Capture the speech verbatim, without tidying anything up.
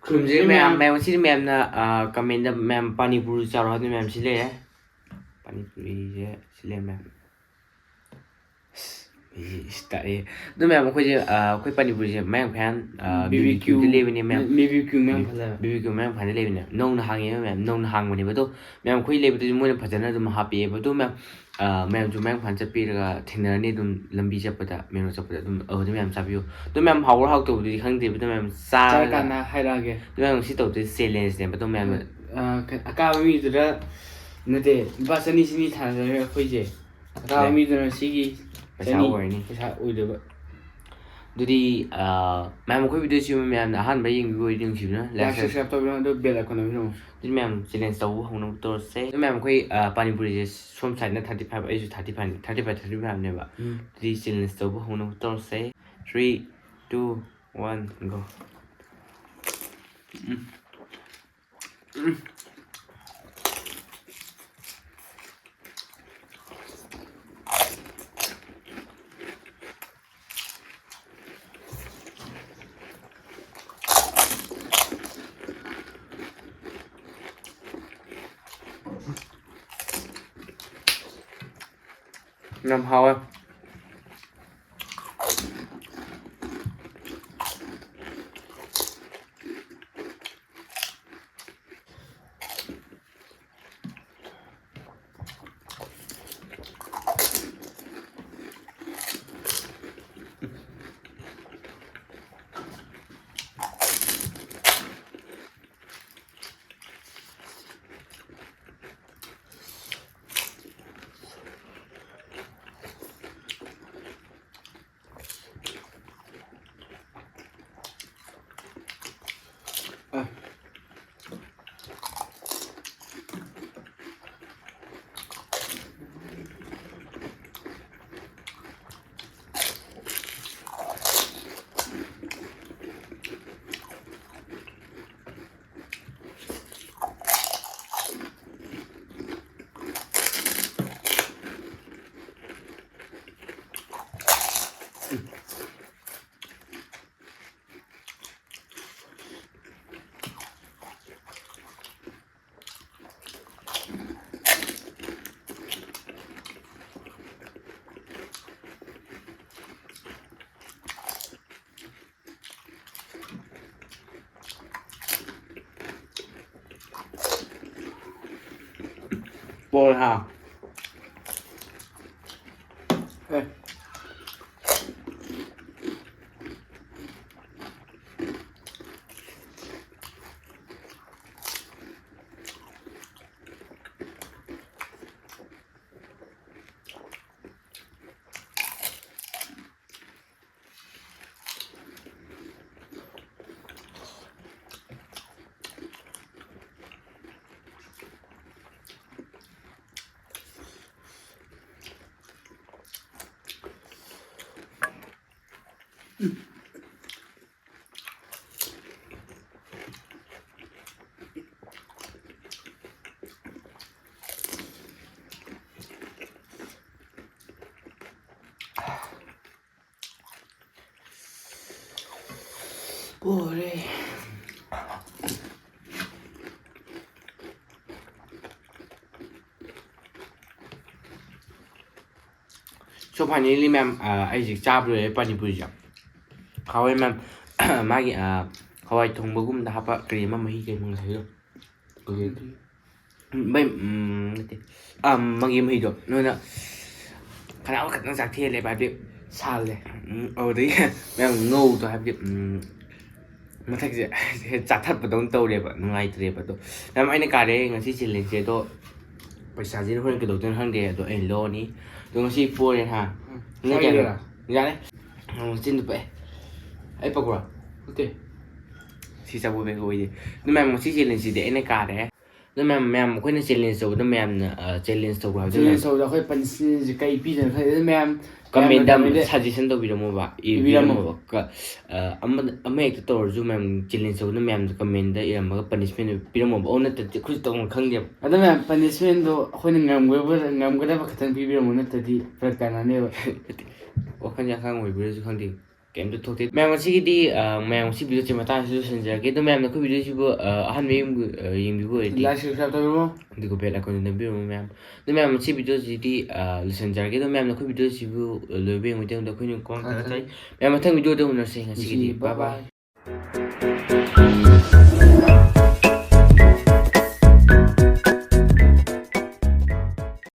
ꯈꯨꯔꯨꯝꯖꯔꯤ ꯃꯌꯥꯝ, ꯃꯌꯥꯝ꯫ ꯃꯌꯥꯝ, ꯉꯁꯤꯗꯤ ꯃꯌꯥꯝꯅ, ꯑ, comment ꯗ ꯃꯌꯥꯝ ꯄꯥꯅꯤꯄꯨꯔꯤ ꯆꯥꯔꯣ ꯍꯥꯏꯗꯨꯅ ꯃꯌꯥꯝ ꯁꯤ ꯂꯩꯔꯦ꯫ ꯄꯥꯅꯤꯄꯨꯔꯤꯁꯦ ꯁꯤ ꯂꯩꯔꯦ ꯃꯌꯥꯝ꯫ ꯑꯁ, ꯃꯩꯁꯦ ꯏꯁ ꯇꯥꯛꯑꯦ꯫ ꯑꯗꯨ ꯃꯌꯥꯝ ꯑꯩꯈꯣꯏꯁꯦ, ꯑ, ꯑꯩꯈꯣꯏ ꯄꯥꯅꯤꯄꯨꯔꯤꯁꯦ ꯃꯌꯥꯡ ꯐꯥꯟ, ꯑ, B B Q B B Q ꯗ ꯂꯩꯕꯅꯦ ꯃꯌꯥꯝ꯫ ꯕꯤ ꯕꯤ ꯀ꯭ꯌꯨ ꯃꯌꯥꯡ ꯐꯥꯟ ꯂꯩꯕ꯫ ꯕꯤ ꯕꯤ ꯀ꯭ꯌꯨ ꯃꯌꯥꯡ ꯐꯥꯟꯗ ꯂꯩꯕꯅꯦ꯫ ꯅꯧꯅ ꯍꯥꯡꯉꯦꯕ ꯃꯌꯥꯝ, ꯅꯧꯅ ꯍꯥꯡꯕꯅꯦꯕ꯫ ꯑꯗꯣ ꯃꯌꯥꯝ ꯑꯩꯈꯣꯏ ꯂꯩꯕꯗꯨꯗꯤ ꯃꯣꯏꯅ ꯐꯖꯅ ꯑꯗꯨꯝ ꯍꯥꯞꯄꯤꯑꯦꯕ꯫ ꯑꯗꯨ ꯃꯌꯥꯝ, ꯑ, ꯃꯌꯥꯝꯁꯨ ꯃꯌꯥꯡ ꯐꯥꯟ ꯆꯠꯄꯤꯔꯒ ꯊꯦꯡꯅꯔꯅꯤ ꯑꯗꯨꯝ ꯂꯝꯕꯤ ꯆꯠꯄꯗ, ꯃꯦꯟ ꯔꯣꯗ ꯆꯠꯄꯗ ꯑꯗꯨꯝ ꯑꯗꯨꯗ ꯃꯌꯥꯝ ꯆꯥꯕꯤꯌꯨ꯫ ꯑꯗꯨ ꯃꯌꯥꯝ ꯍꯥꯎꯕ꯭ꯔꯥ ꯍꯥꯎꯇꯕꯗꯨꯗꯤ ꯈꯪꯗꯦꯕ꯫ ꯑꯗꯨ ꯃꯌꯥꯝ ꯆꯥꯔꯒ ꯆꯥꯔꯀꯥꯟꯗ ꯍꯥꯏꯔꯛꯑꯒꯦ꯫ ꯑꯗꯨ ꯃꯌꯥꯝ ꯉꯁꯤ ꯇꯧꯗꯣꯏꯁꯦ challenge ꯅꯦꯕ꯫ ꯑꯗꯨ ꯃꯌꯥꯝ ꯑ, ꯀ-, ꯑꯀꯥꯕ ꯃꯤꯗꯨꯗ ꯅꯠꯇꯦ, ꯂꯨꯄꯥ ꯆꯅꯤ ꯆꯅꯤ ꯊꯥꯅꯗꯣꯏꯅꯦ ꯑꯩꯈꯣꯏꯁꯦ꯫ ꯑꯀꯥꯕ ꯂꯦ꯫ ꯃꯤꯗꯨꯅ ꯁꯤꯒꯤ ꯄꯩꯁꯥ ꯆꯅꯤ ꯑꯣꯏꯔꯅꯤ꯫ ꯄꯩꯁꯥ ꯑꯣꯏꯗꯣꯏꯕ꯫ ꯑꯗꯨꯗꯤ, ꯑ, ꯃꯌꯥꯝ ꯑꯩꯈꯣꯏ video ꯁꯤ ꯃꯌꯥꯝꯅ ꯑꯍꯥꯟꯕ ꯌꯦꯡꯕꯤꯕ ꯑꯣꯏꯔꯗꯤ ꯅꯨꯡꯁꯤꯕꯤꯅ like, like, subscribe ꯇꯧꯕꯤꯔꯣ, ꯑꯗꯨ bell icon ꯅꯝꯕꯤꯔꯝꯃꯣ꯫ ꯑꯗꯨꯗꯤ ꯃꯌꯥꯝ challenge ꯇꯧꯕ ꯍꯧꯅꯕ ꯇꯧꯔꯁꯦ꯫ ꯑꯗꯨ ꯃꯌꯥꯝ ꯑꯩꯈꯣꯏ, ꯑ, ꯄꯥꯅꯤꯄꯨꯔꯤꯁꯦ ꯁꯣꯝ side ꯅ thirty five, ꯑꯩꯁꯨ thirty five, thirty five, thirty five ꯅꯦꯕ꯫ ꯎꯝ꯫ ꯑꯗꯨꯗꯤ challenge ꯇꯧꯕ ꯍꯧꯅꯕ ꯇꯧꯔꯁꯦ꯫ Three, two, one, go꯫ ꯎꯝ꯫ ꯎꯝ꯫ ꯌꯥꯝ ꯍꯥꯎꯋꯦ꯫ ꯍꯣꯏ ꯍꯥ꯫ ꯑꯦ꯫ ꯄꯣꯔꯦ꯫ So finally, ꯃꯌꯥꯝ, ꯑ, ꯑꯩ ꯍꯧꯖꯤꯛ ꯆꯥꯕ ꯂꯣꯏꯔꯦ ꯄꯥꯅꯤꯄꯨꯔꯤꯁꯦ꯫ ꯍꯥꯎꯋꯦ, ꯃꯌꯥꯝ꯫ ꯃꯥꯒꯤ, ꯑ, ꯍꯋꯥꯏ ꯊꯣꯡꯕꯒꯨꯝꯗ ꯍꯥꯞꯄ ꯀꯔꯤ ꯑꯃ, ꯃꯍꯤ ꯀꯩ ꯑꯃ ꯉꯁꯥꯏꯒꯤꯗꯣ꯫ ꯃꯩ, ꯎꯝ, ꯅꯠꯇꯦ꯫ ꯑ, ꯃꯥꯒꯤ ꯃꯍꯤꯗꯣ ꯅꯣꯏꯅ ꯈꯅꯥꯎ ꯈꯛꯇꯪ ꯆꯥꯛꯊꯦꯛꯍꯜꯂꯦꯕ, ꯍꯥꯏꯕꯗꯤ ꯁꯥꯜꯂꯦ꯫ ꯎꯝ, ꯑꯗꯨꯗꯒꯤ ꯃꯌꯥꯝ ꯉꯧꯗꯣ, ꯍꯥꯏꯕꯗꯤ, ꯎꯝ, ꯃꯊꯛꯁꯦ ꯆꯥꯊꯠꯄꯗꯧꯅ ꯇꯧꯔꯦꯕ, ꯅꯨꯡꯉꯥꯏꯇ꯭ꯔꯦꯕ꯫ ꯑꯗꯣ ꯃꯌꯥꯝ, ꯑꯩꯅ ꯀꯥꯔꯦ ꯉꯁꯤ challengeꯁꯦ꯫ ꯑꯗꯣ ꯄꯩꯁꯥꯁꯤꯅ ꯍꯣꯔꯦꯟ ꯀꯩꯗꯧꯗꯣꯏꯅꯣ ꯈꯪꯗꯦ꯫ ꯑꯗꯣ ꯑꯩꯅ ꯂꯧꯔꯅꯤ꯫ ꯑꯗꯣ ꯉꯁꯤ ꯄꯣꯔꯦ, ꯍꯥ? ꯎꯝ, ꯅꯪ ꯀꯌꯥꯅꯣ? ꯆꯥꯒꯦꯔꯥ? ꯌꯥꯔꯦ꯫ ꯎꯝ, ꯆꯤꯟꯗꯨ ꯄꯛꯑꯦ꯫ ꯑꯩ ꯄꯛꯄ꯭ꯔꯣ? ꯅꯠꯇꯦ꯫ ꯁꯤ ꯆꯥꯕꯣ ꯕꯦꯒ ꯑꯣꯏꯗꯦ꯫ ꯑꯗꯨ ꯃꯌꯥꯝ, ꯉꯁꯤ challengeꯁꯤꯗꯤ ꯑꯩꯅ ꯀꯥꯔꯦ꯫ ꯑꯗꯨ ꯃꯌꯥꯝ, ꯃꯌꯥꯝ ꯑꯩꯈꯣꯏꯅ challenge ꯇꯧꯕꯗꯣ ꯃꯌꯥꯝꯅ, ꯑ, challenge ꯇꯧꯕ ꯍꯥꯏꯕꯗꯨ challenge ꯃꯌꯥꯝ ꯇꯧꯕꯗ ꯑꯩꯈꯣꯏ punishmentꯁꯦ ꯀꯩ ꯄꯤꯗꯣꯏꯅꯣ ꯈꯪꯗꯦ꯫ ꯑꯗꯨ ꯃꯌꯥꯝ, commentꯇ ꯃꯌꯥꯝꯅ commentꯇ suggestion ꯇꯧꯕꯤꯔꯝꯃꯣꯕ, ꯏ-, ꯏꯕꯤꯔꯝꯃꯣ꯫ ꯄꯤꯔꯝꯃꯣꯕ꯫ ꯀ-, ꯑ, ꯑꯃ, ꯑꯃ ꯍꯦꯛꯇ ꯇꯧꯔꯁꯨ ꯃꯌꯥꯝ challenge ꯇꯧꯕꯗꯣ ꯃꯌꯥꯝꯗ commentꯇ ꯏꯔꯝꯃꯒ punishment ꯄꯤꯔꯝꯃꯣꯕ꯫ ꯑꯣ, ꯅꯠꯇ꯭ꯔꯗꯤ ꯑꯩꯈꯣꯏꯁꯨ ꯇꯧꯐꯝ ꯈꯪꯗꯦꯕ꯫ ꯑꯗꯨ ꯃꯌꯥꯝ punishmentꯗꯣ ꯑꯩꯈꯣꯏꯅ ꯉꯝꯒꯗꯕ, ꯉꯝꯒꯗꯕ ꯈꯛꯇꯪ ꯄꯤꯕꯤꯔꯝꯃꯣ, ꯅꯠꯇ꯭ꯔꯗꯤ ꯐꯔꯛ ꯇꯥꯅꯅꯦꯕ꯫ ꯋꯥꯈꯜꯁꯦ ꯑꯉꯥꯡ ꯑꯣꯏꯕꯩꯔꯁꯨ ꯈꯪꯗꯦ꯫ ꯀꯩꯝꯇ ꯊꯣꯛꯇꯦ꯫ ꯃꯌꯥꯝ, ꯉꯁꯤꯒꯤꯗꯤ, ꯑ, ꯃꯌꯥꯝ, ꯉꯁꯤ videoꯁꯦ ꯃꯇꯥꯡꯁꯤꯗ ꯂꯣꯏꯁꯤꯟꯖꯔꯒꯦ꯫ ꯑꯗꯣ ꯃꯌꯥꯝꯅ ꯑꯩꯈꯣꯏ videoꯁꯤꯕꯨ, ꯑ, ꯑꯍꯥꯟꯕ ꯌꯦꯡꯕ-, ꯑ, ꯌꯦꯡꯕꯤꯕ ꯑꯣꯏꯔꯗꯤ like, subscribe ꯇꯧꯕꯤꯔꯝꯃꯣ꯫ ꯑꯗꯨꯒ bell iconꯗꯨ ꯅꯝꯕꯤꯔꯝꯃꯣ ꯃꯌꯥꯝ꯫ ꯑꯗꯣ ꯃꯌꯥꯝ, ꯉꯁꯤ videoꯁꯤꯗꯤ, ꯑ, ꯂꯣꯏꯁꯤꯟꯖꯔꯒꯦ꯫ ꯑꯗꯣ ꯃꯌꯥꯝꯅ ꯑꯩꯈꯣꯏ videoꯁꯤꯕꯨ, ꯑ, ꯂꯣꯏꯕ ꯌꯦꯡꯕ ꯃꯇꯝꯗ ꯑꯩꯈꯣꯏꯅ ꯈ꯭ꯋꯥꯡ ꯊꯥꯒꯠꯆꯔꯤ꯫ ꯊꯥꯒꯠꯆꯔꯤ꯫ ꯃꯌꯥꯝ, ꯃꯊꯪ videoꯗ ꯎꯅꯔꯁꯦ꯫ ꯉꯁꯤꯒꯤꯗꯤ ꯉꯁꯤ bye bye꯫ Bye bye꯫